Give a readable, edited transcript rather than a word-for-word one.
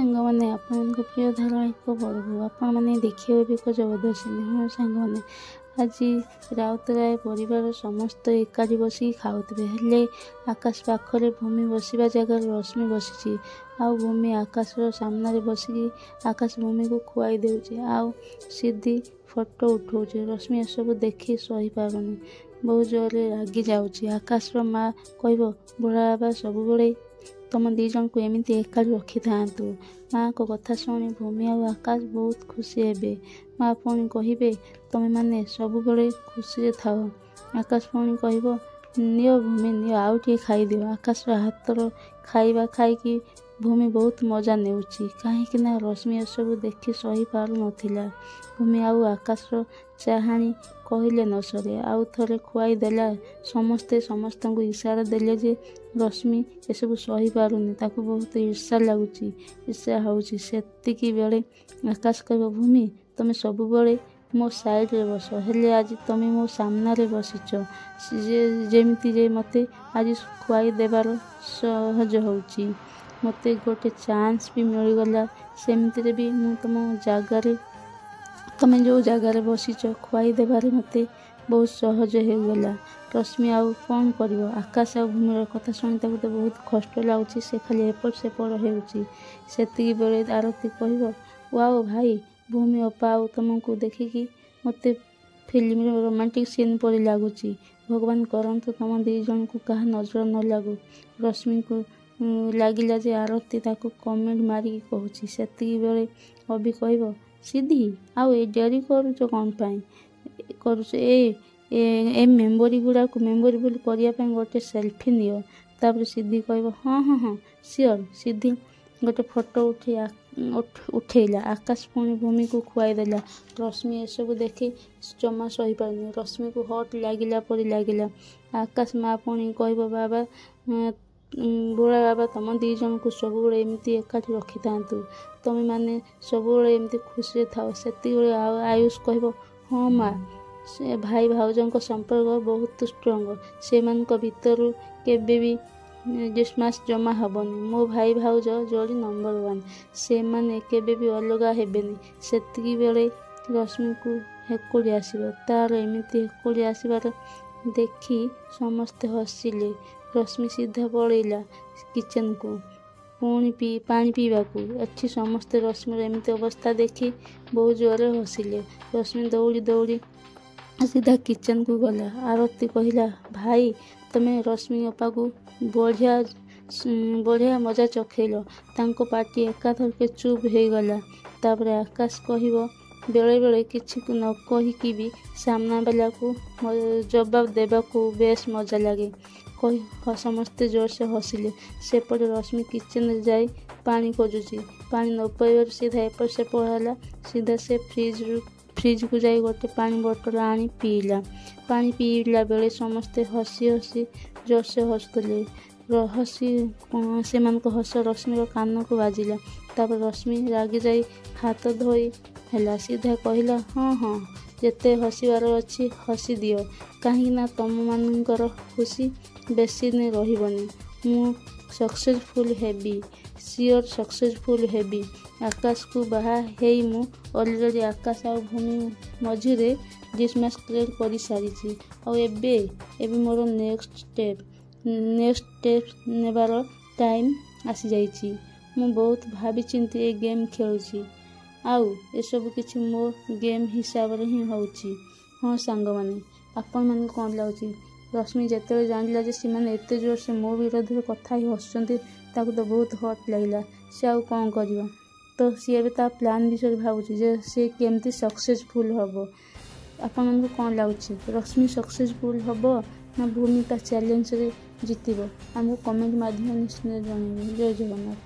ସାଙ୍ଗମାନେ, ଆପଣଙ୍କ ପ୍ରିୟ ଧାରାବାହିକ ବଡ଼ବୋହୂ ଆପଣମାନେ ଦେଖିବେ ବି ଏକ ଜବରଦସ୍ତ। ହଁ ସାଙ୍ଗମାନେ, ଆଜି ରାଉତରାୟ ପରିବାର ସମସ୍ତେ ଏକାଠି ବସିକି ଖାଉଥିବେ। ହେଲେ ଆକାଶ ପାଖରେ ଭୂମି ବସିବା ଜାଗାରେ ରଶ୍ମି ବସିଛି, ଆଉ ଭୂମି ଆକାଶର ସାମ୍ନାରେ ବସିକି ଆକାଶ ଭୂମିକୁ ଖୁଆଇ ଦେଉଛି ଆଉ ସିଦ୍ଧି ଫଟୋ ଉଠଉଛି। ରଶ୍ମି ଏସବୁ ଦେଖି ସହିପାରୁନି, ବହୁତ ଜୋରରେ ରାଗି ଯାଉଛି। ଆକାଶର ମା କହିବ, ବୁଢ଼ା ବାବା ସବୁବେଳେ ତମ ଦୁଇ ଜଣଙ୍କୁ ଏମିତି ଏକାଠି ରଖିଥାନ୍ତୁ। ମାଆଙ୍କ କଥା ଶୁଣି ଭୂମି ଆଉ ଆକାଶ ବହୁତ ଖୁସି ହେବେ। ମା ପୁଣି କହିବେ, ତମେମାନେ ସବୁବେଳେ ଖୁସିରେ ଥାଅ। ଆକାଶ ପୁଣି କହିବ, ନିଅ ଭୂମି ନିଅ, ଆଉ ଟିକେ ଖାଇଦିଅ। ଆକାଶର ହାତର ଖାଇବା ଖାଇକି ଭୂମି ବହୁତ ମଜା ନେଉଛି, କାହିଁକିନା ରଶ୍ମି ଏସବୁ ଦେଖି ସହିପାରୁନଥିଲା। ଭୂମି ଆଉ ଆକାଶର ଚାହାଣି କହିଲେ ନ ସରେ। ଆଉ ଥରେ ଖୁଆଇ ଦେଲା। ସମସ୍ତେ ସମସ୍ତଙ୍କୁ ଇଶାରା ଦେଲେ ଯେ ରଶ୍ମି ଏସବୁ ସହିପାରୁନି, ତାକୁ ବହୁତ ଈର୍ଷା ଲାଗୁଛି, ଈର୍ଷା ହେଉଛି। ସେତିକି ବେଳେ ଆକାଶ କହିବ, ଭୂମି ତମେ ସବୁବେଳେ ମୋ ସାଇଡ଼ରେ ବସ, ହେଲେ ଆଜି ତମେ ମୋ ସାମ୍ନାରେ ବସିଛ, ଯେମିତି ଯେ ମୋତେ ଆଜି ଖୁଆଇ ଦେବାର ସହଜ ହେଉଛି। ମୋତେ ଗୋଟେ ଚାନ୍ସ ବି ମିଳିଗଲା। ସେମିତିରେ ବି ମୁଁ ତୁମ ଜାଗାରେ, ତମେ ଯେଉଁ ଜାଗାରେ ବସିଛ, ଖୁଆଇ ଦେବାରେ ମୋତେ ବହୁତ ସହଜ ହେଇଗଲା। ରଶ୍ମି ଆଉ କ'ଣ କରିବ? ଆକାଶ ଆଉ ଭୂମିର କଥା ଶୁଣି ତାକୁ ତ ବହୁତ କଷ୍ଟ ଲାଗୁଛି। ସେ ଖାଲି ଏପଟ ସେପଟ ହେଉଛି। ସେତିକି ବେଳେ ଆରତି କହିବ, ୱାଓ ଭାଇ, ଭୂମି ଅପା ଆଉ ତୁମକୁ ଦେଖିକି ମୋତେ ଫିଲ୍ମର ରୋମାଣ୍ଟିକ୍ ସିନ୍ ପରି ଲାଗୁଛି। ଭଗବାନ କରନ୍ତୁ ତୁମ ଦୁଇ ଜଣଙ୍କୁ କାହା ନଜର ନ ଲାଗୁ। ରଶ୍ମିକୁ ଲାଗିଲା ଯେ ଆରତି ତାକୁ କମେଣ୍ଟ ମାରିକି କହୁଛି। ସେତିକି ବେଳେ ଅଭି କହିବ, ସିଦ୍ଧି ଆଉ ଏ ଡେରି କରୁଛ କ'ଣ ପାଇଁ କରୁଛ? ଏ ମେମୋରି ଗୁଡ଼ାକୁ ମେମୋରେବୁଲ୍ କରିବା ପାଇଁ ଗୋଟେ ସେଲଫି ନିଅ। ତାପରେ ସିଦ୍ଧି କହିବ, ହଁ ହଁ ହଁ, ସିଓର। ସିଦ୍ଧି ଗୋଟେ ଫଟୋ ଉଠେଇଲା। ଆକାଶ ପୁଣି ଭୂମିକୁ ଖୁଆଇ ଦେଲା। ରଶ୍ମି ଏସବୁ ଦେଖି ଜମା ସହିପାରୁନି। ରଶ୍ମିକୁ ହଟ୍ ଲାଗିଲା ପରି ଲାଗିଲା। ଆକାଶ ମା ପୁଣି କହିବ, ବାବା ବୁଢ଼ା ବାବା ତମ ଦୁଇ ଜଣଙ୍କୁ ସବୁବେଳେ ଏମିତି ଏକାଠି ରଖିଥାନ୍ତୁ, ତମେମାନେ ସବୁବେଳେ ଏମିତି ଖୁସିରେ ଥାଅ। ସେତିକିବେଳେ ଆଉ ଆୟୁଷ କହିବ, ହଁ ମା, ସେ ଭାଇ ଭାଉଜଙ୍କ ସମ୍ପର୍କ ବହୁତ ଷ୍ଟ୍ରଙ୍ଗ, ସେମାନଙ୍କ ଭିତରୁ କେବେ ବି ଡିସମାସ୍ ଜମା ହେବନି। ମୋ ଭାଇ ଭାଉଜ ଯୋଡ଼ି ନମ୍ବର 1, ସେମାନେ କେବେ ବି ଅଲଗା ହେବେନି। ସେତିକି ବେଳେ ରଶ୍ମିକୁ ହେକୁଳି ଆସିବ। ତାର ଏମିତି ହେକୁଳି ଆସିବାର ଦେଖି ସମସ୍ତେ ହସିଲେ। ରଶ୍ମି ସିଧା ପଳେଇଲା କିଚେନକୁ ପୁଣି ପାଣି ପିଇବାକୁ। ଏଠି ସମସ୍ତେ ରଶ୍ମିର ଏମିତି ଅବସ୍ଥା ଦେଖି ବହୁତ ଜୋରରେ ହସିଲେ। ରଶ୍ମି ଦୌଡ଼ି ଦୌଡ଼ି ସିଧା କିଚେନକୁ ଗଲା। ଆରତି କହିଲା, ଭାଇ ତମେ ରଶ୍ମି ଅପାକୁ ବଢ଼ିଆ ବଢ଼ିଆ ମଜା ଚଖେଇଲ, ତାଙ୍କ ପାଟି ଏକାଥରକେ ଚୁପ୍ ହେଇଗଲା। ତାପରେ ଆକାଶ କହିବ, ବେଳେବେଳେ କିଛି ନ କହିକି ବି ସାମ୍ନାବାଲାକୁ ଜବାବ ଦେବାକୁ ବେଶ ମଜା ଲାଗେ। କହି ସମସ୍ତେ ଜୋରସେ ହସିଲେ। ସେପଟେ ରଶ୍ମି କିଚେନରେ ଯାଇ ପାଣି ଖୋଜୁଛି। ପାଣି ନ ପାଇବାରୁ ସିଧା ଏପଟ ସେପଟ ହେଲା। ସିଧା ସେ ଫ୍ରିଜକୁ ଯାଇ ଗୋଟେ ପାଣି ବୋଟଲ ଆଣି ପିଇଲା। ପାଣି ପିଇଲା ବେଳେ ସମସ୍ତେ ହସି ହସି ଜୋରସେ ହସୁଥିଲେ। ହସି ସେମାନଙ୍କ ହସ ରଶ୍ମିର କାନକୁ ବାଜିଲା। ତାପରେ ରଶ୍ମି ରାଗିଯାଇ ହାତ ଧୋଇ ହେଲା। ସିଧା କହିଲା, ହଁ ହଁ, ଯେତେ ହସିବାର ଅଛି ହସି ଦିଅ, କାହିଁକିନା ତମମାନଙ୍କର ଖୁସି ବେଶୀ ଦିନ ରହିବନି। ମୁଁ ସକ୍ସେସଫୁଲ୍ ହେବି, ସିଓର ସକ୍ସେସଫୁଲ୍ ହେବି। ଆକାଶକୁ ବାହା ହେଇ ମୁଁ ଅଲରେଡ଼ି ଆକାଶ ଆଉ ଭୂମି ମଝିରେ ଡିସମାସ୍ କ୍ରିଏଟ୍ କରିସାରିଛି। ଆଉ ଏବେ ଏବେ ମୋର ନେକ୍ସଟ ଷ୍ଟେପ୍ ନେବାର ଟାଇମ୍ ଆସିଯାଇଛି। ମୁଁ ବହୁତ ଭାବିଚିନ୍ତି ଏ ଗେମ୍ ଖେଳୁଛି, ଆଉ ଏସବୁ କିଛି ମୋ ଗେମ୍ ହିସାବରେ ହିଁ ହେଉଛି। ହଁ ସାଙ୍ଗମାନେ, ଆପଣମାନଙ୍କୁ କ'ଣ ଲାଗୁଛି? ରଶ୍ମି ଯେତେବେଳେ ଜାଣିଲା ଯେ ସେମାନେ ଏତେ ଜୋରସେ ମୋ ବିରୋଧରେ କଥା ହେଇ ହସୁଛନ୍ତି, ତାକୁ ତ ବହୁତ ହଟ୍ ଲାଗିଲା। ସେ ଆଉ କ'ଣ କରିବ? ତ ସିଏ ଏବେ ତା ପ୍ଲାନ୍ ବିଷୟରେ ଭାବୁଛି ଯେ ସେ କେମିତି ସକ୍ସେସଫୁଲ୍ ହେବ। ଆପଣମାନଙ୍କୁ କ'ଣ ଲାଗୁଛି? ରଶ୍ମି ସକ୍ସେସଫୁଲ୍ ହେବ ନା ଭୂମି ତା ଚ୍ୟାଲେଞ୍ଜରେ ଜିତିବ? ଆମକୁ କମେଣ୍ଟ ମାଧ୍ୟମରେ ନିଶ୍ଚିତ ଜଣାଇବେ। ଜୟ ଜଗନ୍ନାଥ।